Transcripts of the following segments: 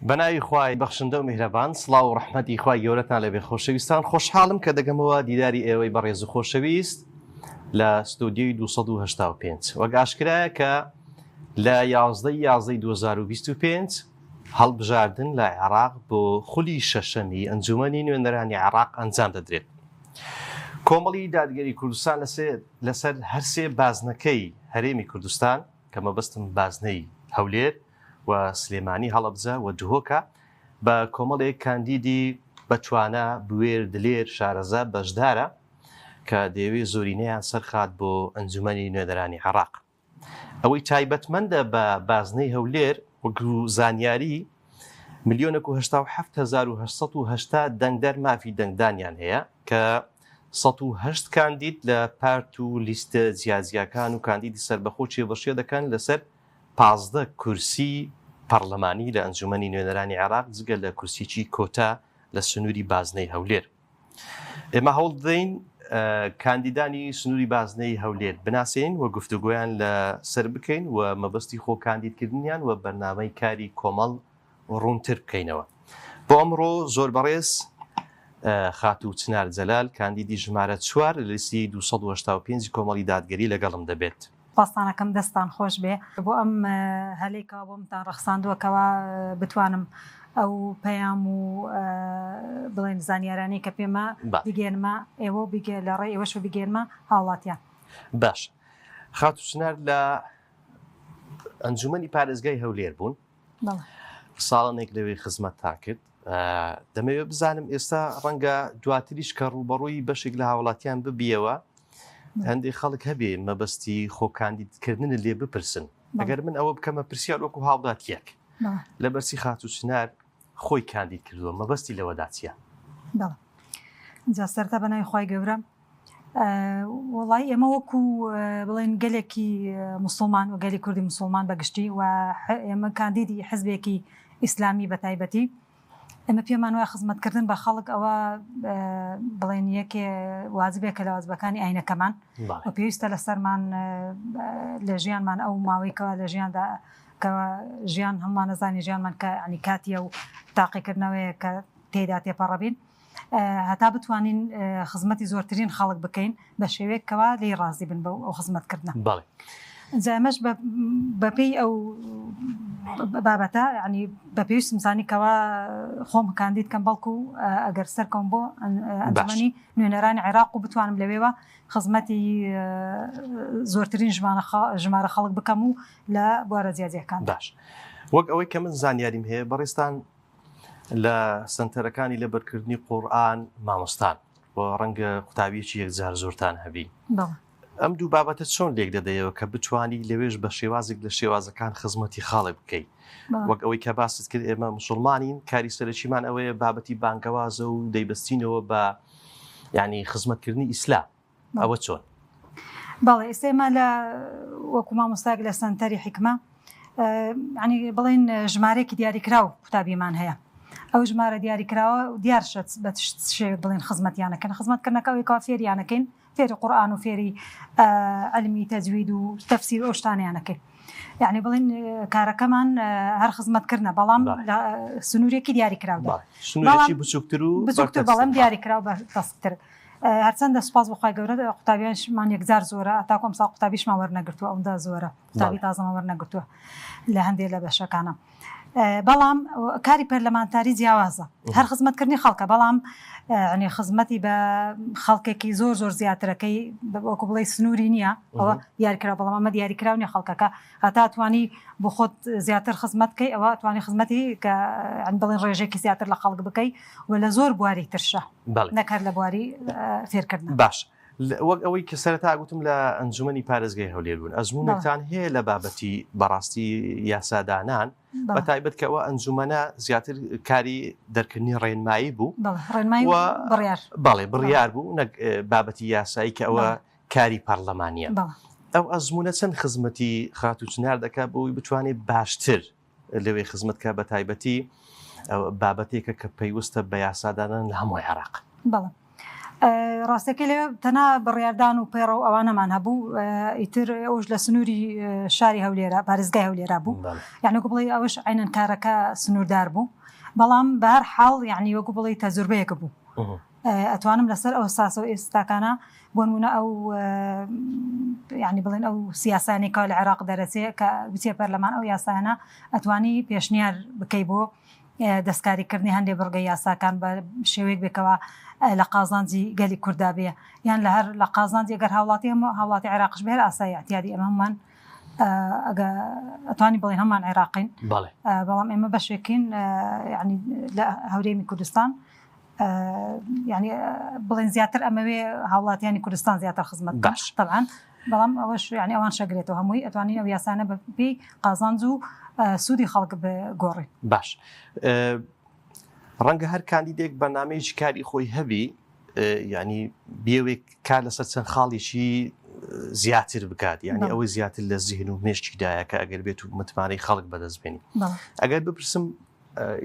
بەناوی خوای بەخشندە و میهرەبان سڵاو و ڕەحمەتی خوای گەورەتان لێبێ خۆشەویستان خۆشحاڵم کە دەگەمەوە دیداری ئێوەی بەڕێز و خۆشەویست لە ستۆدیۆی 285 وەک ئاشکرایە کە لە 11 11 2025 هەڵبژاردن لە عێراق بۆ خولی شەشەمی ئەنجومەنی نوێنەرانی عێراق ئەنجام دەدرێت. کۆمەڵی دادگەری کوردستان لەسەر هەرسێ بازنەکەی هەرێمی کوردستان کە مەبەستم بازنەی هەولێر و سلێمانی هەڵەبجە و دهۆکە بە کۆمەڵێک کاندیدی بەتوانا، بوێر، دلێر، شارەزا بەشدارە کە دەیەوێت زۆرینەیان سەرخات بۆ ئەنجومەنی نوێنەرانی عێراق. ئەوەی تایبەتمەندە بە بازنەی هەولێر وەکو زانیاری ملیۆنێک و 87880 دەنگدەر مافی دەنگدانیان هەیە کە 108 کاندید لە پارت و لیستە جیاجیاکان و کاندیدی سەربەخۆ کێبڕکێ دەکەن لەسەر 15 کورسی پەڕلەمانی لە ئەنجومەنی نوێنەرانی عێراق جگە لە کورسیی کۆتا لە سنووری بازنەی هەولێر. ئێمە هەوڵ دەدەین کاندیدانی سنووری بازنەی هەولێر بناسێنین و گفتوگۆیان لە سەر بکەین و مەبەستی خۆ کاندیدکردنیان و بەرنامەی کاری کۆمەڵ ڕوونتر بکەینەوە. بۆ ئەمڕۆ زۆر بەڕێز خاتوو چنار جەلال کاندیدی ژمارە چوار لە لیستی 285 کۆمەڵی دادگەری لەگەڵم دەبێت. سوپاستان ئەکەم دەستتان خۆش بێ بۆ ئەم هەلەی کەوا بۆمتان ڕەخساندووە کەوا بتوانم ئەو پەیام و بڵێن زانیارانەی کە پێمە بگەێنمە ئێوە و بگە لە ڕێی ئێوەش و بگەێنمە هاوڵاتیان. باش خاتوو چنار لە ئەنجومەنی پارێزگای هەولێر بوون ساڵانێک لەوێ خزمەتتان کرد دەمەوێت بزانم ئێستا ڕەنگە دواتریش کە ڕووبەڕووی بەشێک لە هاوڵاتیان ببیەوە هەندێک خەڵک هەبێ مەبەستی خۆکاندیدکردن لێ بپرسن ئەگەر من ئەوە بکەمە پرسیار وەکو هاوڵاتیەک لە بەرسی خاتوو چنار خۆی کاندید کردووە مەبەستی لەوەدا چییە؟ جا سەرتا بە ناوی خوای گەورە وەڵای ئێمە وەکو بڵێن گەلێکی مسلمان و گەلی کوردی مسلمان بەگشتی و ئێمە کاندیدی حزبێکی ئیسلامی بە تایبەتی ئێمە پێمان وایە خزمەتکردن بە خەڵک ئەوە بڵێن یەکێ واجبێکە لە واجبەکانی ئاینەکەمان و پێویستە لەسەرمان لە ژیانمان ئەو ماوەی کەوا لە ژیاندا کە ژیان هەمووان نەزانی ژیانمان کە ینی کاتیە و تاقیکردنەوەیە کە تێدا تێپەڕەبین هەتا بتوانین خزمەتی زۆرترین خەڵک بکەین بە شێوەیەک کەوا لێی ڕازی بن بەو ئەو خزمەتکردنە. بەڵێ. جا ئەمەش بەپێی ئەو بابەتە ینی بە پێویستم زانی کەوا خۆم کاندید کەم بەڵکو ئەگەر سەرکەوم بۆ ئەنجومەنی نوێنەرانی عێراق و بتوانم لەوێوە خزمەتی زۆرترین ژمارە خەڵک بکەم و لە بوارە جیاجیاکان. باش وەک ئەوەی کە من زانیاریم هەیە بەڕێزتان لە سەنتەرەکانی لەبەرکردنی قورئان مامۆستان و ڕەنگە قوتابیەکی یەکجار زۆرتان هەبی ئەم دوو بابەتە چۆن لێک دەدەیەوە کە بتانی لەوێش بە شێوازێک لە شێوازەکان خزمەتی خاڵێک بکەیت وەک ئەوەی کە باست کرد ئێمە مسلمانین کاری سەرەکیمان ئەوەیە بابەتی بانگەوازە و دەیبەستینەوە بە ینی خزمەتکردنی ئیسلام ئەوە چۆن؟ بەڵێ ئێستا ئێمە لە وەکو مامۆستایەک لە سەنتەری حیکمە ینی بڵێن ژمارەیەکی دیاریکراو قوتابیمان هەیە ئەو ژمارە دیاریکراوە دیارشە بە شێوەیەک بڵێن خزمەتیانەکەن خزمەتکردنەکە ئەوەی کەوا فێریانەکەین فێری قورئان و فێری عەلمی تەجوید و تەفسیر و ئەو شتانەیانەکەین یعنی بڵێن کارەکەمان هەر خزمەتکردنە بەڵام لە سنوورێکی دیاریکراودا سنوورێکی بچووکتر و بچووکتر بەڵام دیاریکراو بە تەسکتر هەرچەندە سوپاس بۆ خوای گەورە قوتابیانشمان یەکجار زۆرە هەتاکو ئەمساڵ قوتابیشمان وەرنەگرتووە ئەوەندە زۆرە قوتابی تازەمان وەرنەگرتووە لە هەندێک لە بەشەکانە بەڵام کاری پەرلەمانتاری جیاوازە هەر خزمەتکردنی خەڵکە بەڵام ینی خزمەتی بە خەڵکێکی زۆر زۆر زیاترەکەی وەکو بڵێ سنووری نییە ئەوە دیارکرا بەڵام ئەمە دیاریکراو نیە خەڵکەکە هەتا توانی بۆ خۆت زیاتر خزمەت بکەی ئەوە توانی خزمەتی کە بڵێن ڕێژێکی زیاتر لە خەڵک بکەی و لە زۆر بواری ترشە نەک هەر لە بواری فێرکردن. باش وەک ئەوەی کە سەرەتا گوتم لە ئەنجومەنی پارێزگای هەولێر بوون ئەزمونێکتان هەیە لە بابەتی بەڕاستی یاسادانان بە تایبەت کە ئەوە ئەنجومەنە زیاتر کاری دەرکردنی ڕێنمایی بوو بڕیار بەڵێ بڕیار بوو نەک بابەتی یاسایی کە ئەوە کاری پەرلەمانیە ئەو ئەزمونە چەند خزمەتی خاتوو چنار دەکات بۆی بتوانێت باشتر لەوێ خزمەت کا بە تایبەتی بابەتێکە کە پەیوەستە بە یاسادانان لە هەموو عێراق. بەڵێ. ڕاستەکەی لەوێ تەنها بڕیاردان و پەیڕەو ئەوانەمان هەبوو ئیتر ئەوش لە سنووری شاری هەولێرە پارێزگای هەولێرا بوو یعنی وەکو بڵێ ئەوش عینەن کارەکە سنووردار بوو بەڵام بە هەر حاڵ یعنی وەکو بڵێ تەجروبەیەکە بوو ئەتوانم لەسەر ئەو ساسە و ئێستاکانە بۆ نمونە ئەو یعنی بڵێن ئەو سیاسانی کە لە عێراق دەرەچێ کە بچێ پەرلەمان ئەو یاسایانە ئەتوانی پێشنیار بکەی بۆ دەستکاریکردنی هەندێ بڕگەی یاساکان بە شێوەیەک بێ کەوا لە قازانجی گەلی کورددا بێ یان لە هەر لە قازانجی ئەگەر هاوڵاتی هەموو هاوڵاتی عێراقش بێ هەر ئاسایی ئەعتیادی ئەمە هەموومان ئەگە ئەتوانی بڵێن هەمان عێراقین بەڵام ئێمە بەشێکین یعنی لە هەورێمی کوردستان یعنی بڵێن زیاتر ئەمەوێ هاوڵاتیانی کوردستان زیاتر خزمەت باش طبعا بەڵام ئەوەش یعنی ئەوان شەگرێتەوە هەمووی ئەتوانین ئەو یاسانە بە پێی قازانج و سوودی خەڵک بگۆڕین. باش ڕەنگە هەر کاندیدێک بەرنامەیەکی کاری خۆی هەبی یعنی بێوێک کار لەسەر چەند خاڵێکی زیاتر بکات یعنی ئەوەی زیاتر لە زیهن و مێشکیدایە کە ئەگەر بێت و متمانەی خەڵک بەدەست بێنی ئەگەر بپرسم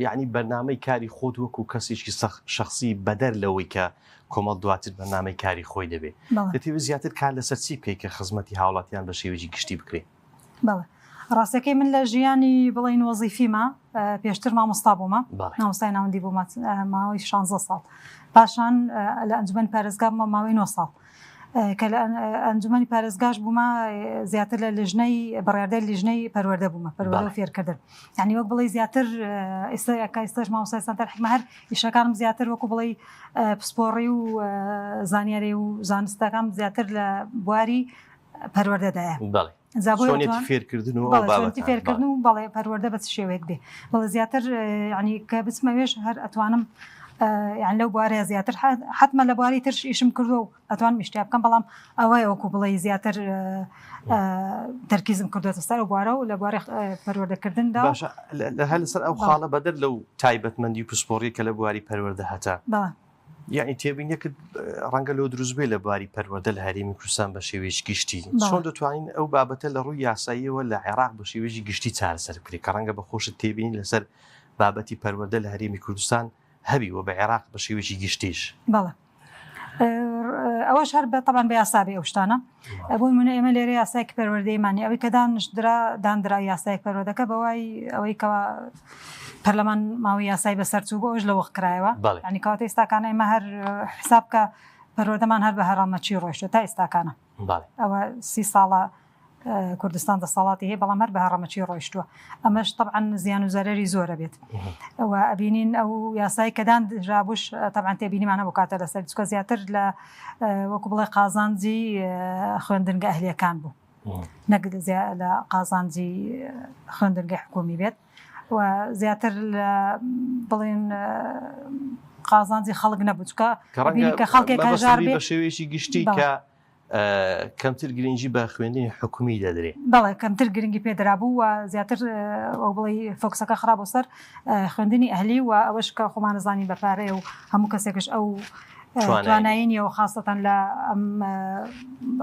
یەعنی بەرنامەی کاری خۆت وەکو کەسێکی شەخسی بەدەر لەوەی کە کۆمەڵ دواتر بەرنامەی کاری خۆی دەبێ دەتەوێت زیاتر کار لەسەر چی بکەیت کە خزمەتی هاوڵاتیان بە شێوەیەکی گشتی بکرێ؟ بەڵێ ڕاستەکەی من لە ژیانی بڵین وەزیفیمە پێشتر مامۆستا بوومە مامۆستای ناوەندی بوومە ماوەی 16 ساڵ پاشان لە ئەنجومەنی پارێزگا بوومە ماوەی 9 ساڵ کە لە ئەنجومەنی پارێزگاش بوومە زیاتر لە لیژنەی بڕیاردەری لیژنەی پەروەردە بوومە پەروەردە و فێرکردن یعنی وەک بڵێ زیاتر ئێستا کە ئێستاش مامۆستای سەنتەر حیکمە هەر ئیشەکانم زیاتر وەکو بڵێ پسپۆڕی و زانیاری و زانستەکان زیاتر لە بواری پەروەردەدایە. بەڵێ. چۆنیەتی فێرکردن و ئەو بابەتانە. فێرکردن و بەڵێ پەروەردە بە چ شێوەیەک بێ بەڵێ زیاتر یعنی کە بچمە وێش هەر ئەتوانم یان لەو بوارەیە زیاتر حتمما لە بواری ترش ئیشم کردووە و ئەتوانم ئیشتیا بکەم بەڵام ئەوەیە وەکو بڵێ زیاتر تەرکیزم کردوێتە سەر ئەو بوارە و لە بواری پەروەردەکردندا باشە هەر لەسەر ئەو خاڵە بەدەر لەو تایبەتمەندی و پسپۆڕی کە لە بواری پەروەردە هەتە یەعنی تێبینیەکت ڕەنگە لۆ دروست بێ لە بواری پەروەردە لە هەرێمی کوردستان بە شێوەیەکی گشتی چۆن دەتوانین ئەو بابەتە لە ڕووی یاساییەوە لە عێراق بە شێوەیەکی گشتی چارەسەر بکرێت کە ڕەنگە بە خۆشت تێبینی لەسەر بابەتی پەروەردە لە هەرێمی کوردستان هەبی و بە عێراق بە شێوەیەکی گشتیش؟ بەڵێ ئەوەش هەر بە تەبان بە یاسا بێ ئەو شتانە بۆ نمونە ئێمە لێرە یاسایەکی پەروەردەیمان ئەوەی کە دانشدرا داندرا یاسایەک پەروەردەکە بەوای ئەوەی کەوا پەرلەمان ماوەی یاسای بەسەر چوو بۆ ئەوش لە وەخت کرایەوە ینی کەواتە ئێستاکانە ئێمە هەر حساب کە پەروەردەمان هەر بە هەڕەمەکی ڕۆیشتوە تا ئێستاکانە ئەوە سی ساڵە کوردستان دەسەڵاتی هەیە بەڵام هەر بە هەڕەمەکی ڕۆیشتووە ئەمەش طبعا زیان و زەرەری زۆرە بێت و ئەبینین ئەو یاسای کە دانرابووش طبعا تێبینیمان هەبوو کاتە لەسەر چکە زیاتر لە وەکو بڵێ قازانجی خوێندنگە ئەهلیەکان بوو نەک لە قازانجی خوێندنگە حکومی بێت و زیاتر لە بڵێن قازانجی خەڵک نەبوو چکە کە خەڵکێک هەژار بە شێوەیەکی گشتی کە کەمتر گرنگی بە خوێندنی حکومی دەدرێ. بەڵێ کەمتر گرنگی پێ درابوو و زیاتر ئەو بڵێی فۆکسەکە خرابوو سەر خوێندنی ئەهلی و ئەوەش کە خۆمان ئەزانین بە پارەیە و هەموو کەسێکش ئەو توانایی نییە و خاستەن لە ئەم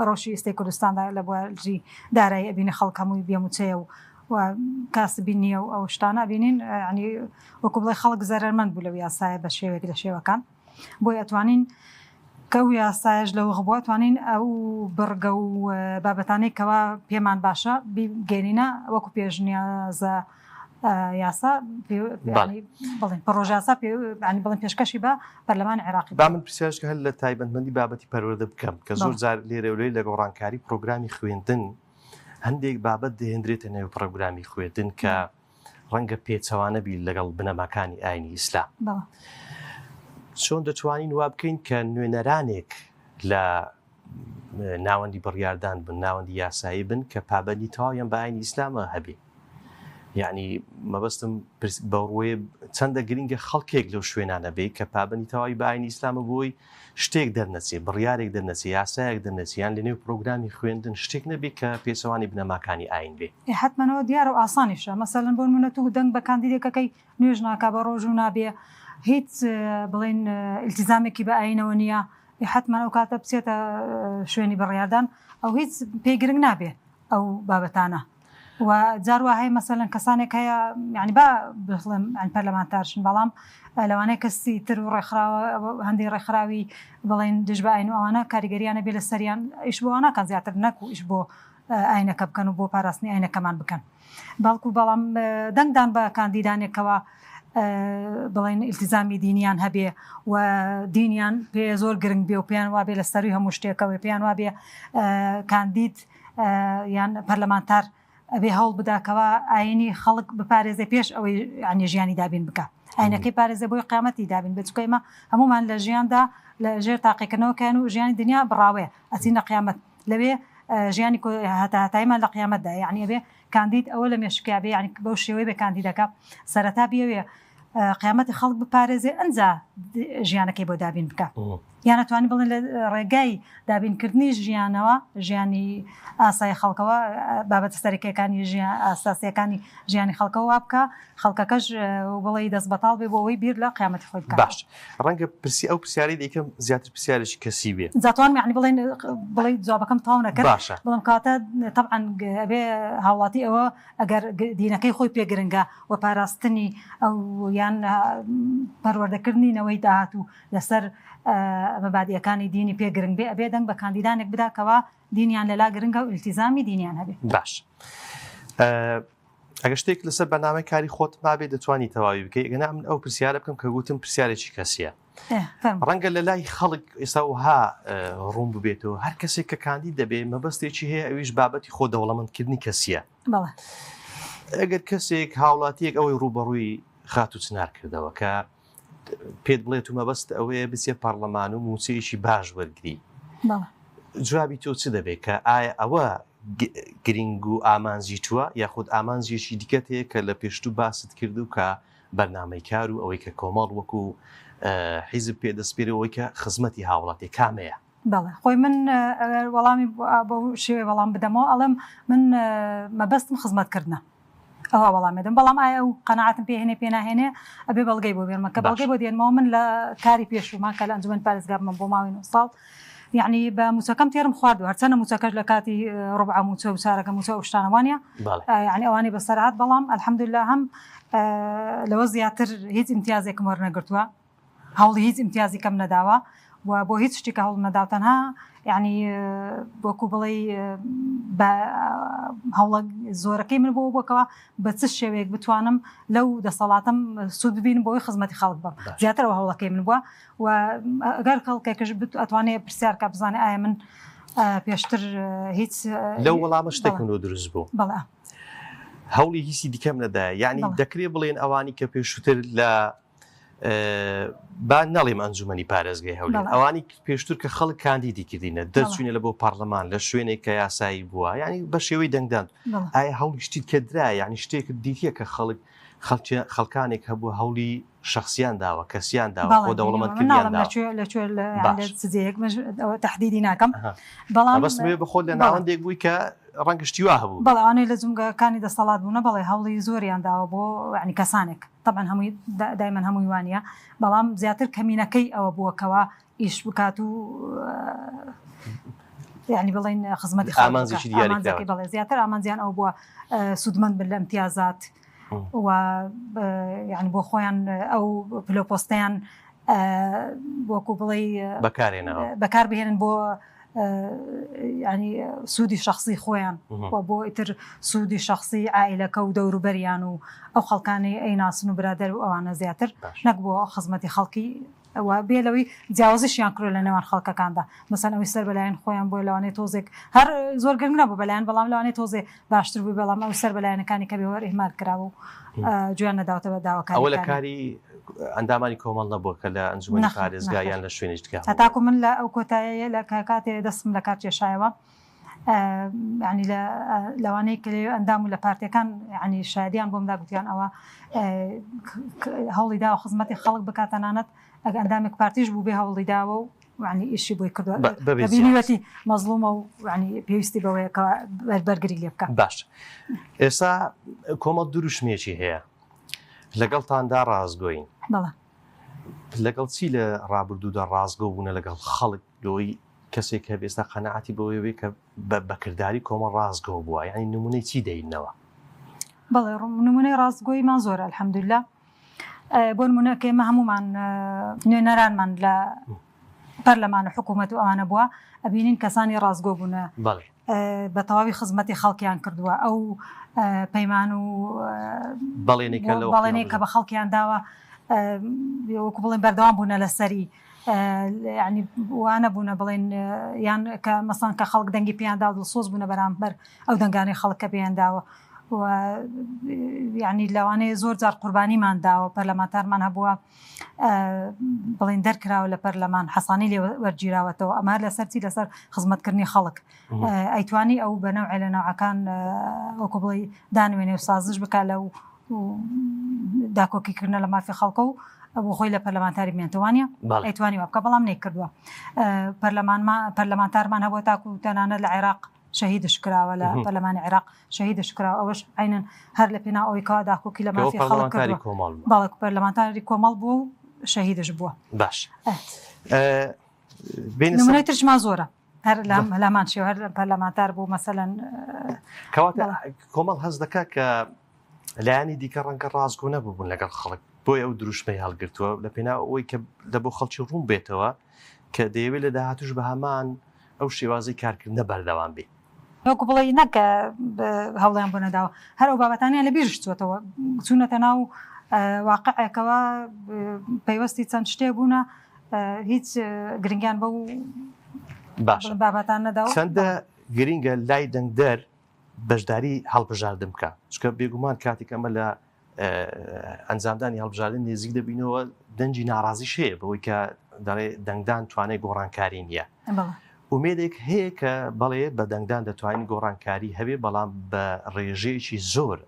ڕەوشی ئێستەی کوردستاندا لە بواری دارایی ئەبینی خەڵک هەمووی بێ مووچەیە و و کاسبی نییە و ئەو شتانە ئەبینین یانی وەکو بڵێ خەڵک زەرەرمەند بوو لەو یاسایە بە شێوەیەک لە شێوەکان. بۆیە ئەتوانین کە ئەو یاسایەش لە وەخت بووە توانین ئەو بڕگە و بابەتانەی کەوا پێمان باشە بیگەێنینە وەکو پێشنیازە یاسا بڵێن پڕۆژاسا بڵێن پێشکەشی بە پەرلەمان عێراقی. با من پرسیارێک هەر لە تایبەتمەندی بابەتی پەروەردە بکەم کە زۆر جار لێرە و لێ لە گۆڕانکاری پرۆگرامی خوێندن هەندێک بابەت دەهێندرێتە نێو پرۆگرامی خوێندن کە ڕەنگە پێچەوانە بی لەگەڵ بنەماکانی ئاینی ئیسلام. چۆن دەتوانین وا بکەین کە نوێنەرانێک لە ناوەندی بڕیاردان بن، ناوەندی یاسایی بن کە پابەندی تەواویان بە ئاینی ئیسلامە هەبێ؟ یعنی مەبەستم بەڕوێ چەندە گرنگە خەڵکێک لەو شوێنانە بێ کە پابەندی تەواوی بە ئاینی ئیسلامە بۆی شتێک دەرنەچێ، بڕیارێک دەرنەچێ، یاسایەک دەرنەچێ یان لەنێو پرۆگرامی خوێندن شتێک نەبێ کە پێچەوانەی بنەماکانی ئایین بێ. ئێ حەتمەن ئەوە دیارە و ئاسانیشە. مەسەلەن بۆ نموونە تۆ دەنگ بە کاندیدێک ئەکەی نوێژ ناکا، بە ڕۆژوو نابێ، هیچ بڵێین ئیلتیزامێکی بە ئایینەوە نییە، ئێ حەتمەن ئەو کاتە بچێتە شوێنی بڕیاردان ئەو هیچ پێی گرنگ نابێ ئەو بابەتانە. و جار وا هەیە مەسەلەن کەسانێک هەیە یانی با بڵێم یانی پەرلەمانتارشن بەڵام لەوانەیە کەسی تر و ڕێکخراوە هەندێک ڕێکخراوی بڵێن دژ بە ئاین و ئەوانە کاریگەریانە بێ لەسەریان ئیش بۆ ناکەن زیاتر نەک و ئیش بۆ ئاینەکە بکەن و بۆ پاراستنی ئاینەکەمان بکەن بەڵکو بەڵام دەنگدان بە کاندیدانێکەوە بڵێن ئیلتیزامی دینیان هەبێ و دینیان پێ زۆر گرنگ بێ و پێیان وابێ لە سەروی هەموو شتێکەوەی پێیان وابێ کاندید یان پەرلەمانتار ئەبێ هەوڵ بدا کەوا ئاینی خەڵک بپارێزێ پێش ئەوەی ینی ژیانی دابین بکە ئاینەکەی پارێزێ بۆی قیامەتی دابین بێت چونکە ئێمە هەمومان لە ژیاندا لە ژێر تاقیکردنەوەکان و ژیانی دنیا بڕاوەیە ئەچین لە قیامەت لەوێ ژیانی هەتا هەتایمان لە قیامەتدا یعنی ئەبێ کاندید ئەوە لە مێشکیا بێ یعنی بەو شێوەی بێ کاندیدەکە سەرەتا بیەوێ قیامەتی خەڵک بپارێزێ ئەنجا ژیانەکەی بۆ دابین بکە یان ئەتوانی بڵێن لە ڕێگای دابینکردنی ژیانەوە ژیانی ئاسای خەڵکەوە بابەتە سەرەکیەکانی ژیان ئاساسیەکانی ژیانی خەڵکەوە وا بکە خەڵکەکەش بڵێ دەست بەتاڵ بێ بۆ ئەوەی بیر لە قیامەتی خۆی بکات. باش ڕەنگە پرسی ئەو پرسیارەی دەیکەم زیاتر پرسیارێکی کەسی بێ. جا توانم یانی بڵێن بڵێ جوابەکەم تەواو نەکرد باشە. بڵێم کەواتە تەبعەن ئەبێ هاوڵاتی ئەوە ئەگەر دینەکەی خۆی پێ گرنگە و پاراستنی ئەو یان پەروەردەکردنی نەوەی داهاتوو لەسەر مەبادیەکانی دینی پێ گرنگ بێ ئەبێ دەنگ بە کاندیدانێک بدا کەوا دینیان لەلا گرنگە و ئیلتیزامی دینیان هەبێ. باش ئەگەر شتێک لەسەر بەرنامەی کاری خۆت مابێ دەتوانی تەواوی بکەی ئەگەنا من ئەو پرسیارە بکەم کە گوتم پرسیارێکی کەسیە ڕەنگە لە لای خەڵک ئێستا وها ڕوون ببێتەوە هەر کەسێک کە کاندید دەبێ مەبەستێکی هەیە ئەویش بابەتی خۆ دەوڵەمەندکردنی کەسیە ئەگەر کەسێک هاوڵاتیەک ئەوەی ڕووبەڕووی خاتوو چنار کردەوە کە پێت بڵێت و مەبەست ئەوەیە بچێ پەرلەمان و موچەیەکی باش وەرگری جوابی تۆ چ دەبێت کە ئایا ئەوە گرنگ و ئامانجی تووە یاخود ئامانجێکی دیکەت هەیە کە لە پێشتوو باست کرد و کە بەرنامەی کار و ئەوەی کە کۆمەڵ وەکو حیزب پێ دەسپێرێ ئەوەی کە خزمەتی هاوڵاتی کامەیە؟ بەڵێ خۆی من ئەگەر وەڵامی بەو شێوەیە وەڵام بدەمەوە ئەڵێم من مەبەستم خزمەتکردنە ئەوها وەڵام دەم بەڵام ئایا ئەو قەناعەتم پێ هێنێ پێ ناهێنێ ئەبێ بەڵگەی بۆ بێنمە کە بەڵگەی بۆ دێنمەوە من لە کاری پێشووما کە لە ئەنجومەنی پارێزگا بمە بۆ ماوەی 9 ساڵ یعنی بە موچەکەم تێرم خواردو هەرچەنە موچەکەش لە کاتی ڕبع موچە و چارەکە موچە و شتانە وانە یعنی ئەوانەی بەسەرهات بەڵام الحمدلله هەم لەوە زیاتر هیچ امتیازێکم وەرنەگرتووە هەوڵی هیچ ئیمتیازیکەم نەداوە و بۆ هیچ شتێکە هەوڵم نەداوە تەنها یعنی وەکو بڵێ بە هەوڵە زۆرەکەی من بۆ بۆکەوە بە چ شێوەیەک بتوانم لەو دەسەڵاتم سوود ببینم بۆی خزمەتی خەڵک بم زیاترەوە هەوڵەکەی من بووە و ئەگەر خەڵکێکش ئەتوانێت پرسیارکە بزانێ ئایا من پێشتر هیچ لەو وەڵامە شتێکم لۆ دروست بوو بەڵێ هەوڵی هیچی دیکەم نەدایە یعنی دەکرێ بڵێن ئەوانی کە پێشووتر لە با نەڵێم ئەنجومەنی پارێزگای هەولێر ئەوانی پێشتر کە خەڵک کاندیدی کردینە دەرچوینە لە بۆ پەرلەمان لە شوێنێک کە یاسایی بووە ینی بە شێوەی دەنگدان ئایا هەوڵی شتی کە درا یعنی شتێک دیتە کە خەڵک خەڵکانێک هەبوو هەوڵی شخصیان داوە کەسیان داوە بۆ دەوڵەمەند تهدیدی ناکەم بەڵام بەس بەخۆ لە ناوەندێک بووی کە ڕەنگە شتی وا هەبوو بەڵێ لە جومگەکانی دەسەڵات بوونە بەڵێ هەوڵی زۆریان داوە بۆ ینی کەسانێک تەبعەن هەمووی دایمەن هەمووی وانە بەڵام زیاتر کەمینەکەی ئەوە بووە کەوا ئیش بکات و یعنی بڵین خزمەتی ئامانجێکی دیاریکراوە بەڵێ زیاتر ئامانجیان ئەو بووە سوودمەند بن لە امتیازات و یعنی بۆ خۆیان ئەو پلۆپۆستیان وەکو بڵێ بەکارێنەوە بەکار بهێنن بۆ ینی سوودی شخصی خۆیان و بۆ ئیتر سوودی شخصی عائلەکە و دەوروبەریان و ئەو خەڵکانی ئەیناسن و برادەر و ئەوانە زیاتر نەک بۆ خزمەتی خەڵکی و بێ لەوەی جیاوازیشیان کرد لە نێوان خەڵکەکاندا مەسەن ئەوەی سەر بەلایەن خۆیان بۆ لەوانەیە تۆزێک هەر زۆر گرنگ نەبوو بەلایەن بەڵام لەوانەیە تۆزێ باشتر بوو بەڵام ئەو سەر بەلایەنەکانی کە بێوەر ئیهمال کراوە و گوێیان نەداوتە بە داواکاریەکانی. ئەوە لە کاری ئەندامانی کۆمەڵ نەبووە کە لە ئەنجومەنی پارێزگا یان لە شوێنێکی دیکە هەبووە؟ هەتاکو من لە ئەو کۆتایەیە لە کاتێ دەستم لە کار کێشایەوە یانی لە لەوانەی کە لەوێ ئەندام و لە پارتیەکان یانی شایدیان بۆم دا گوتیان ئەوە هەوڵی داوە خزمەتی خەڵک بکات تەنانەت ئەگە ئەندامێک پارتیش بوو بێ هەوڵی داوە و یانی ئیشی بۆی کردووە بینیوەتی مەزڵومە و یانی پێویستی بەوەیە کە بەرگری لێ بکە. باش ئێستا کۆمەڵ دروشمێکی هەیە لەگەڵتاندا ڕاستگۆین. بەڵێ. لەگەڵ چی لە ڕابردوودا ڕاستگۆ بوونە لەگەڵ خەڵک لۆی کەسێک هەبێ ئێستا قەناعەتی بەوەیە بێ کە بە کرداری کۆمەڵ ڕاستگۆ بووە یانی نمونەی چی دەینەوە؟ بەڵێ نمونەی ڕاستگۆییمان زۆرە الحمدللە بۆ نمونە کە ئێمە هەمومان نوێنەرانمان لە پەرلەمان و حکوومەت و ئەوانە بووە ئەبینین کەسانی ڕاستگۆ بوونە بە تەواوی خزمەتی خەڵکیان کردووە ئەو پەیمان و بەڵێنێک کە بە خەڵکیان داوە وەکو بڵێن بەردەوام بوونە لەسەری ینی وانە بوونە بڵێن یان کە مەسان کە خەڵک دەنگی پێیاندا دڵسۆز بوونە بەرامبەر ئەو دەنگانی خەڵک کە پێیان داوە و یعنی لەوانەیە زۆر جار قوربانیمان داوە پەرلەمانتارمان هەبووە بڵین دەرکراوە لە پەرلەمان حەسانی لێ وەرگیراوەتەوە ئەمە لەسەر چی لەسەر خزمەتکردنی خەڵک ئەیتوانی ئەو بە نەوعێ لە نەوعەکان وەکو بڵێ دانوێنێ و سازش بکات لەو داکۆکیکردنە لە مافی خەڵکە و بۆ خۆی لە پەرلەمانتاری بمێنتەوانە ئەیتوانی وا بکە بەڵام نەیکردووە پەرلەمانتارمان هەبووە تاکو تەنانەت لە عێراق شەهیدش کراوە لە پەرلەمانی عێراق شەهیدش کراوە ئەوەش عینەن هەر لە پێناو ئەوەی کەوا داکۆکی لە مافی خەڵک کردووە بەڵێ پەرلەمانتاری کۆمەڵ بووە و شەهیدش بووە باش نمونەی ترشمان زۆرە هەر لامان شێوە هەر پەرلەمانتار بوو مەسەلەن کەواتە کۆمەڵ هەست دەکات کە لایەنی دیکە ڕەنگە ڕاستگۆ نەبوون لەگەڵ خەڵک بۆی ئەو دروشمەی هەڵگرتووە لە پێناو ئەوەی کە لە بۆ خەڵکی ڕوون بێتەوە کە دەیەوێت لە داهاتوش بە هەمان ئەو شێوازی کارکردنە بەردەوام بێ. وەکو بڵێی نەک هەوڵیان بۆ نەداوە هەر ئەو بابەتانیان لە بیرش چووەتەوە چوونەتە ناو واقعێکەوە پەیوەستی چەند شتێ بوونە هیچ گرنگیان بەو باشە بابەتان نەداوە. چەندە گرنگە لای دەنگدەر بەشداری هەڵبژاردن بکە چونکە بێگومان کاتێک ئەمە لە ئەنجامدانی هەڵبژاردن نێزیک دەبینەوە دەنگی ناڕازیش هەیە بەوەی کە دەڵێ دەنگدان توانای گۆڕانکاری نییە ئومێدێک هەیە کە بەڵێ بە دەنگدان دەتوانین گۆڕانکاری هەبێ بەڵام بە ڕێژەیەکی زۆر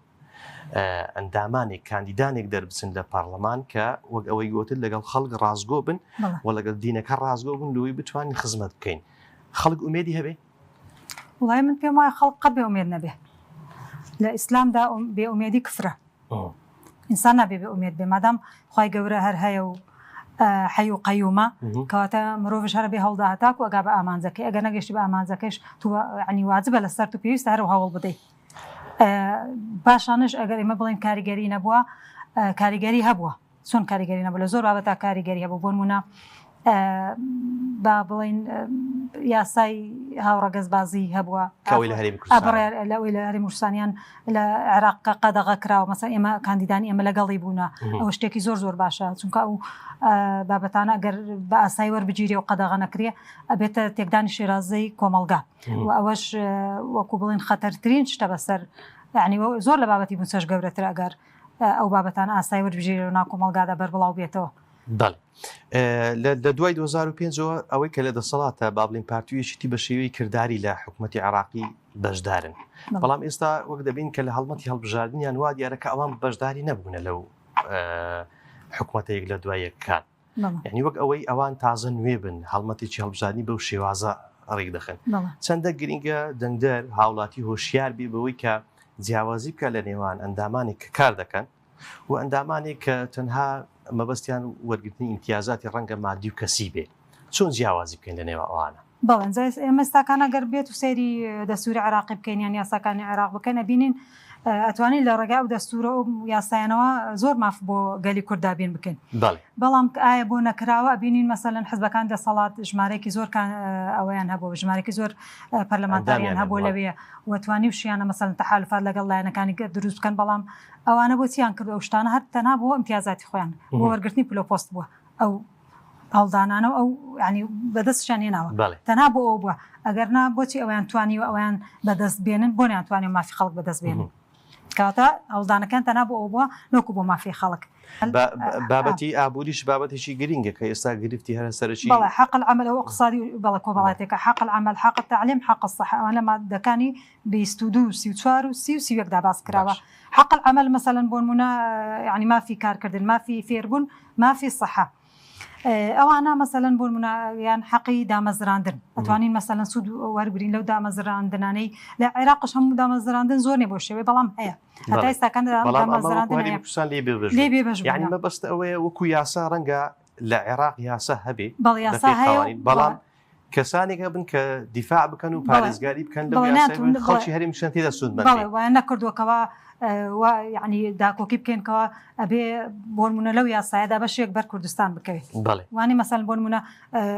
ئەندامانێک کاندیدانێک دەربچن لە پەرلەمان کە وەک ئەوەی گوتت لەگەڵ خەڵک ڕاستگۆ بن و لەگەڵ دینەکە ڕاستگۆ بن لەوەی بتوانین خزمەت بکەین خەڵک ئومێدی هەبێ وڵای من پێم وایە خەڵک قەت بێ ئومێد نەبێ لە ئیسلامدا بێ ئومێدی کفرە ئینسان نابێ بێ ئومێد بێ مادام خوای گەورە هەر هەیە و حەی و قەیومە کەواتە مرۆڤش هەر بێ هەوڵدا هەتاکو ئەگا بە ئامانجەکەی ئەگەر نەگەشتی بە ئامانجەکەش تو ینی واجبە لەسەر تو پێویستە هەر هەوڵ بدەیت پاشانش ئەگەر ئێمە بڵێن کاریگەری نەبووە کاریگەری هەبووە چۆن کاریگەری نەبوو لە زۆر بابەتا کاریگەری هەبوو بۆ نمونە با بڵین یاسای هاوڕەگەزبازی هەبووە لەوەی لە هەرێمی کوردستانیان لە عێراق قەدەغە کراوە مەسەن ئێمە کاندیدانی ئێمە لەگەڵی بوونە ئەو شتێکی زۆر زۆر باشە چونکە ئەو بابەتانە ئەگەر بە ئاسایی وەربگیرێ و قەدەغە نەکرێ ئەبێتە تێکدانی شێرازەی کۆمەڵگا و ئەوەش وەکو بڵێن خەتەرترین شتە بەسەر یعنی زۆر لە بابەتی موچەش گەورەتر ئەگەر ئەو بابەتانە ئاسایی وەربگیرێ و ناو کۆمەڵگادا بەربڵاو بێتەوە. بەڵێ. لە دوای 2005ەوە ئەوەی کە لە دەسەڵاتە با بڵێین پارتی و یەکێتی بە شێوەی کرداری لە حکوومەتی عێراقی بەشدارن. بەڵام ئێستا وەک دەبین کە لە هەڵمەتی هەڵبژاردنیان وا دیارە کە ئەوان بەشداری نەبوونە لەو حکوومەتە یەک لە دوای یەکان. یعنی وەک ئەوەی ئەوان تازە نوێ بن هەڵمەتێکی هەڵبژاردنی بەو شێوازە ڕێک دەخەن چەندە گرنگە دەنگدەر هاوڵاتی هۆشیار بێ بەوەی کە جیاوازی بکە لە نێوان ئەندامانێک کە کار دەکەن و ئەندامانێک کە تەنها مەبەستیان وەرگرتنی ئیمتیازاتی ڕەنگە مادی و کەسی بێ چۆن جیاوازی بکەین لە نێوان ئەوانە؟ بەڵێ جا ئێمە ئێستاکان ئەگەر بێت و سەیری دەستوری عێراقی بکەین یان یاساکانی عێراق بکەین ئەبینین ئەتوانین لە ڕێگای ئەو دەستورە و یاسایانەوە زۆر ماف بۆ گەلی کورد دابین بکەین بەڵام ئایا بۆ نەکراوە ئەبینین مەسەلەن حزبەکان دەسەڵات ژمارەیەکی زۆر ئەوەیان هەبوو ژمارەیەکی زۆر پەرلەمانتاریان هەبوو لەوێ و توانیوشیانە مەسەلەن تەحالفات لەگەڵ لایەنەکانی دروست بکەن بەڵام ئەوانە بۆ چیان کرد ئەو شتانە هەر تەنها بۆ ئیمتیازاتی خۆیان بۆ وەرگرتنی پلە پۆست بووە ئەو هەوڵدانانە و ئەو ینی بەدەستشیان هێناوە تەنها بۆ ئەو بووە ئەگەر نا بۆچی ئەویان توانی و ئەویان بەدەست بێنن بۆ نەیانتوانی مافی خەڵک بەدەست بێنن کەواتە هەوڵدانەکان تەنها بۆ ئەو بووە نۆکو بۆ مافی خەڵک. بابەتی ئابووریش بابەتێکی گرنگە کە ئێستا گرفتی هەرە سەرەکی بەڵێ حق العمل ئەو اقتصادی بەڵێ کۆمەڵاتێکە حق العمل حق التعلیم حق الصحة ئەوان لە مادەکانی 22 34 و 30 و 31 دا باس کراوە حق العمل مەسەلەن بۆ نمونە یعنی مافی کارکردن مافی فێربوون مافی صحە ئەوانە مەسەلەن بۆ نمونە یان حەقی دامەزراندن ئەتوانین مەسەلەن سوود وەرگین لەو دامەزراندنانەی لە عێراقش هەموو دامەزراندن زۆر نیە بۆ شێوەی بەڵام هەیە هەتا ئێستاکان دامەزراندن هەیە لێ بێبەش بوون یعنی مەبەست ئەوەیە وەکو یاسا ڕەنگە لە عێراق یاسا هەبێ بەڵێ یاسا هەیە بەڵام. کەسانێک هەبن کە دیفاع بکەن و پارێزگاری بکەن لەو یاسای خەڵکی هەرێمی کوردستان تێدا سوودمەند بێ. بەڵێ وایان نەکردووە کەوا وا یەعنی داکۆکی بکەین کەوا ئەبێ بۆنمونە لەو یاسایەدا بەشێک بەر کوردستان بکەوێت. بەڵێ. وانی مەسەلەن بۆنمونە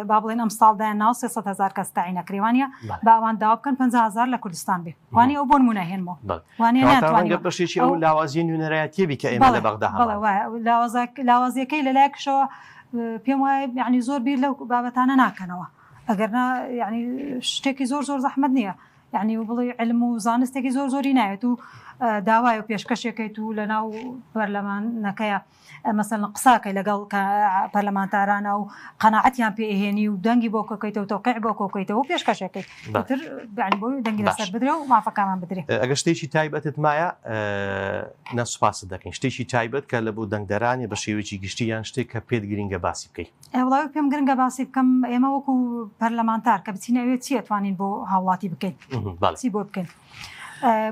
با بڵێن ئەم ساڵ دایان ناوە 300 هەزار کەس تەعین ئەکرێ وانە با ئەوان داوا بکەن 50 هەزار لە کوردستان بێ وانی ئەو بۆنمونە هێنمەوە وانە ناتوانێت بەشێکی ئەو لاوازی نوێنەرایەتیە بی کە ئێمە لە بەغدا هەمانە. بەڵێ وایە لاوازیەکەی لەلایەکشەوە پێم وایە یعنی زۆر بیر لەو بابەتانە ناکەنەوە ئەگەر نا یعنی شتێکی زۆر زۆر زەحمەت نییە یعنی و بڵێ علم و زانستێکی زۆر زۆری ناوێت و داوای و پێشکەشێکەیت و لە ناو پەرلەمانەکەیە مەسەلەن قساکەی لەگەڵ پەرلەمانتارانە و قەناعەتیان پێ ئەهێنی و دەنگی بۆ کۆکەیتەوە تەوقیع بۆ کۆکەیتەوە و پێشکەشێکەی تر یعنی بۆی دەنگی لەسەر بدرێ و مافەکانمان بدرێ. ئەگەر شتێکی تایبەتت مایە نە سوپاست دەکەین شتێکی تایبەت کە لە بۆ دەنگدەرانی بە شێوەیەکی گشتی یان شتێک کە پێت گرینگە باسی بکەی. وەڵای پێم گرنگە باسی بکەم ئێمە وەکو پەرلەمانتار کە بچینە ئەوێ چی ئەتوانین بۆ هاوڵاتی بکەین چی بۆ بکەین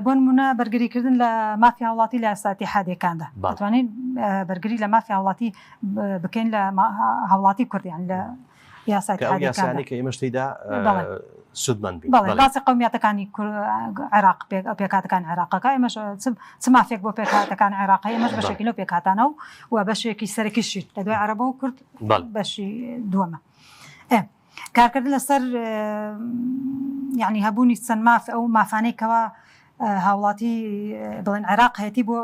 بۆ نمونە بەرگریکردن لە مافی هاوڵاتی لە یاسا ئیتیحادیەکاندا ئەتوانین بەرگری لە مافی هاوڵاتی بکەین لە هاوڵاتی کوردیان لە یاسا ئیتیحادیەکاندا کە ئێمەش تێیدا سوودمەند بین. بەڵێ باسی قەومیاتەکانی عێراق پێکهاتەکانی عێراقەکە ئێمەش چ مافێک بۆ پێکهاتەکانی عێراق هەیە ئێمەش بەشێکی لەو پێکهاتانە و و بەشێکی سەرەکیشین لە دوای عەرەبەوە کورد بەشی دووەمە. کارکردن لەسەر یعنی هەبوونی چەند ماف ئەو مافانەی کەوا هاوڵاتی بڵێن عێراق هەیەی بۆ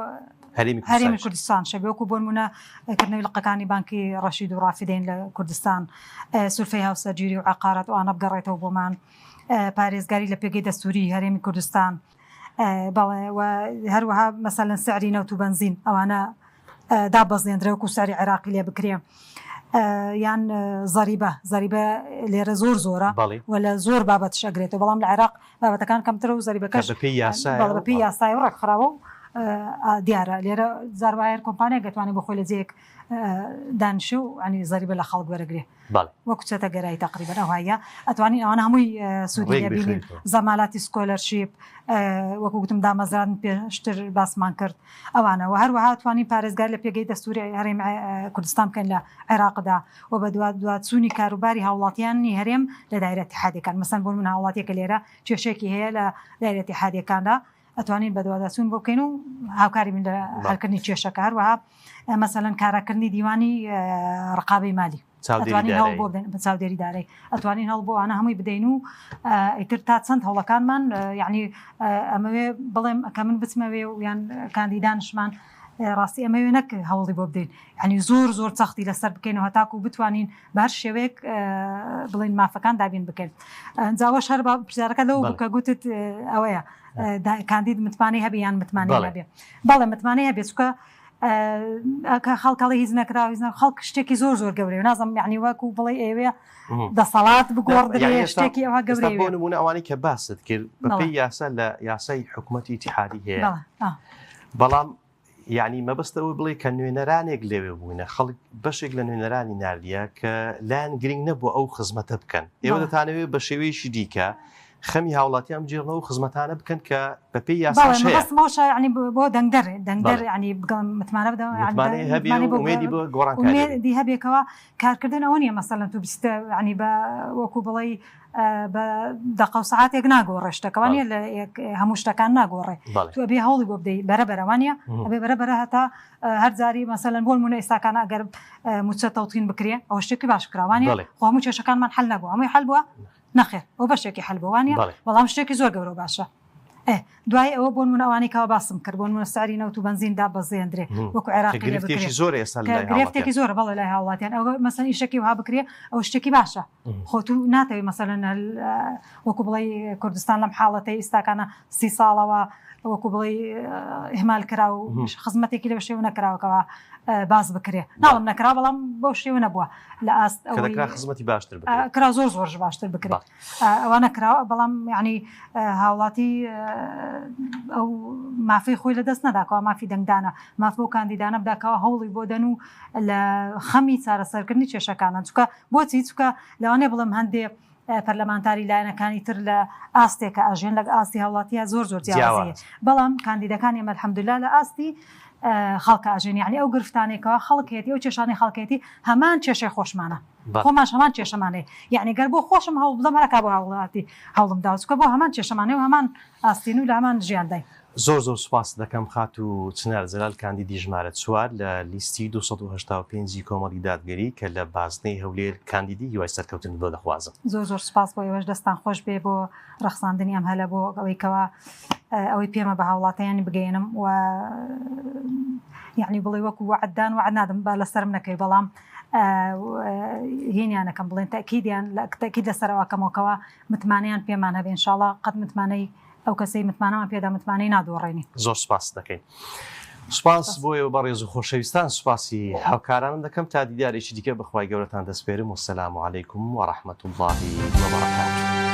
هەرێمی کوردستان شەبێ وەکو بۆ نمونە کردنەوەی لقەکانی بانکی ڕەشید و ڕافیدەین لە کوردستان سولفەی هاوسەرگیری و عقارات ئەوانە بگەڕێتەوە بۆمان پارێزگاری لە پێگەی دەستوری هەرێمی کوردستان بەڵێ و هەروەها مەسەلەن سعری نەوت و بەنزین ئەوانە دابەزێندرێ وەکو سعری عێراقی لێ بکرێ یان زەریبە زەریبە لێرە زۆر زۆرە و لە زۆر بابەتش ئەگرێتەوە بەڵام لە عێراق بابەتەکان کەمترە و زەریبەکەش بەپێی یاسایە بەڵێ بەپێی یاسایە و ڕێکخراوە و دیارە لێرە جار وایە هەر کۆمپانیایەک دەتوانێت بۆ خۆی لە جێیەک دانیشێ و ینی زەریبە لە خەڵک وەرەگرێ. بەڵێ. وەکو چەتەگەرایی تەقریبەن ئەوهایە ئەتوانین ئەوانە هەمووی سوودی ڕێک لێ بینین بخرێتەوە. زەمالاتی scholarship وەکو گوتم دامەزراندن پێشتر باسمان کرد ئەوانە و هەروەها توانین پارێزگاری لە پێگەی دەستووری هەرێمی کوردستان بکەین لە عێراقدا و بە دوادوادچوونی کاروباری هاوڵاتیانی هەرێم لە دایرە ئیتیحادیەکان مەسەن بۆ نموونە هاوڵاتیەکە لێرە کێشەیەکی هەیە لە دایرە ئیتیحادیەکاندا ئەتوانین بەدواداچوون بۆ بکەین و هاوکاری بین لە هەلکردنی کێشەکە هەروەها مەسەلەن کاراکردنی دیوانی ڕقابەی مالی ئەتوانین هەوڵ بۆ بدەین بە چاودێری دارایی ئەتوانین هەوڵ بۆ ئەوانە هەمووی بدەین و ئیتر تا چەند هەوڵەکانمان یعنی ئەمەوێ بڵێم کە من بچمەوێ و یان کاندیدانشمان ڕاستی ئەمەوێ نەک هەوڵی بۆ بدەین یعنی زۆر زۆر چەختی لەسەر بکەین و هەتاکو بتوانین بە هەر شێوەیەک بڵێن مافەکان دابین بکەین جاوەش هەر با پرسیارەکە لەوە بوو کە گوتت ئەوەیە کاندید متمانەی هەبێ یان متمانەی نەبێ بەڵێ متمانەی هەبێ چونکە کە خەڵک ئەڵێ هیچ نەکرا هیچ نەکرا خەڵک شتێکی زۆر زۆر گەورەیە نازم یعنی وەکو بڵێ ئەوێ دەسەڵات بگۆڕدرێ شتێکی ئەوها گەورەیە بۆ نمونە ئەوانەی کە باست کرد بەپێی یاسا لە یاسای حکوومەتی ئیتیحادی هەیە بەڵام یعنی مەبەست ئەوە بڵێ کە نوێنەرانێک لەوێ بوونە خەڵک بەشێک لە نوێنەرانی ناردیە کە لایەن گرنگ نەبوو ئەو خزمەتە بکەن ئێوە دەتانەوێت بە شێوەیەکی دیکە خەمی هاوڵاتیان بگێڕنەوە و خزمەتانە بکەن کە بەپێی یاساش هەیە. مەبەستم ئەوەشە یانی بۆ دەنگدەر دەنگدەر یانی بگەم متمانە بدەم متمانەی هەبێ و ئومێدی بۆ گۆڕانکاری هەبێ. ئومێدی هەبێ کەوا کارکردن ئەوە نییە مەسەلەن تۆ بچیتە یانی بە وەکوو بڵێی بە دەقە و سەعاتێک ناگۆڕێ شتەکە وا نییە لە یەک هەموو شتەکان ناگۆڕێ تۆ ئەبێ هەوڵی بۆ بدەی بەرە بەرە وا نییە ئەبێ بەرە بەرە هەتا هەر جاری مەسەلەن بۆ نموونە ئێستاکانە ئەگەر مووچە تەوتین بکرێ ئەوە شتێکی باش کرا وا نییە خۆ هەموو کێشەکانمان حەل نەبووە هەمووی حەل بووە؟ نەخێر ئەو بەشێکی حەل بووە وانیە بەڵام شتێکی زۆر گەورە و باشە ئێ دوای ئەوە بۆ نمونە ئەوانەی کەوا باسم کرد بۆ نمونە سعری نەوت و بەنزین دابەزێندرێ وەکو عێراقی لێ بکرێ زۆر ئێستا کە گرفتێکی زۆرە بەڵێ لای هاوڵاتیان ئەوە مەسەن ئیشەکی وها بکرێ ئەو شتێکی باشە خۆ تو ناتەوێ مەسەلەن وەکو بڵێ کوردستان لەم حاڵەتەی ئیستاکانە سی ساڵەوە وەکو بڵێ ئیهمال کرا و خزمەتێکی لەو شێوە نەکراوەکەوە باس بکرێ ناڵم نەکرا بەڵام بەو شێوە نەبووە لە ئاست ئەوەی دەکرا خزمەتی باشتر بکرێت کرا زۆر زۆرش باشتر بکرێت ئەوە نەکراوە بەڵام یعنی هاوڵاتی ئەو مافی خۆی لە دەست نەداکەوە مافی دەنگدانە ماف بۆ کاندیدانە بداکەوە هەوڵی بۆ دەن و لە خەمی چارەسەرکردنی کێشەکانە چکە بۆچی چکە لەوانەیە بڵێم هەندێ پەرلەمانتاری لایەنەکانی تر لە ئاستێکە ئەژێن لەگ ئاستی هاوڵاتیە زۆر زۆر جیاوازی بەڵام کاندیدەکانی ئێمە الحمدللە لە ئاستی. خەڵکە ئەژێن یعنی ئەو گرفتانێکەوە خەڵک هەیەتی ئەو کێشانەی خەڵکێتی هەمان کێشەی خۆشمانە خۆماش هەمان کێشەمان هەیە یعنی گەر بۆ خۆشم هەوڵ بدەم هەرکا بۆ هاوڵاتی هەوڵم داوە چونکە بۆ هەمان کێشەمان هەیە و هەمان ئاستین و لە هەمان ژیانداین. زۆر زۆر سوپاست دەکەم خاتوو چنار جەلال کاندیدی ژمارە چوار لە لیستی 285 ی کۆمەڵی دادگەری کە لە بازنەی هەولێر کاندیدی هیوای سەرکەوتنت بۆ دەخوازم. زۆر زۆر سوپاس بۆ ئێوەش دەستان خۆش بێ بۆ ڕەخساندنی ئەم هەلە بۆ ئەوەی کەوا ئەوەی پێمە بە هاوڵاتیانی بگەیەنم و یعنی بڵێ وەکو وەعددان وەعد نادەم با لەسەرم نەکەوی بەڵام هینیانەکەم بڵێن تەکیدیان تەکید لەسەرەوە کەمەوەکەوە متمانەیان پێمان هەبێ انشاءاللە قەت متمانەی ئەو کەسەی متمانەمان پێدا متمانەی نادۆڕێنین. زۆر سوپاست دەکەین. سوپاس بۆ ئێوە بەڕێز و خۆشەویستان سوپاسی هاوکارانم دەکەم تا دیدارێکی دیکە بەخوای گەورەتان دەسپێرم وسلام علیکم ورحمة اللە وبرکاته.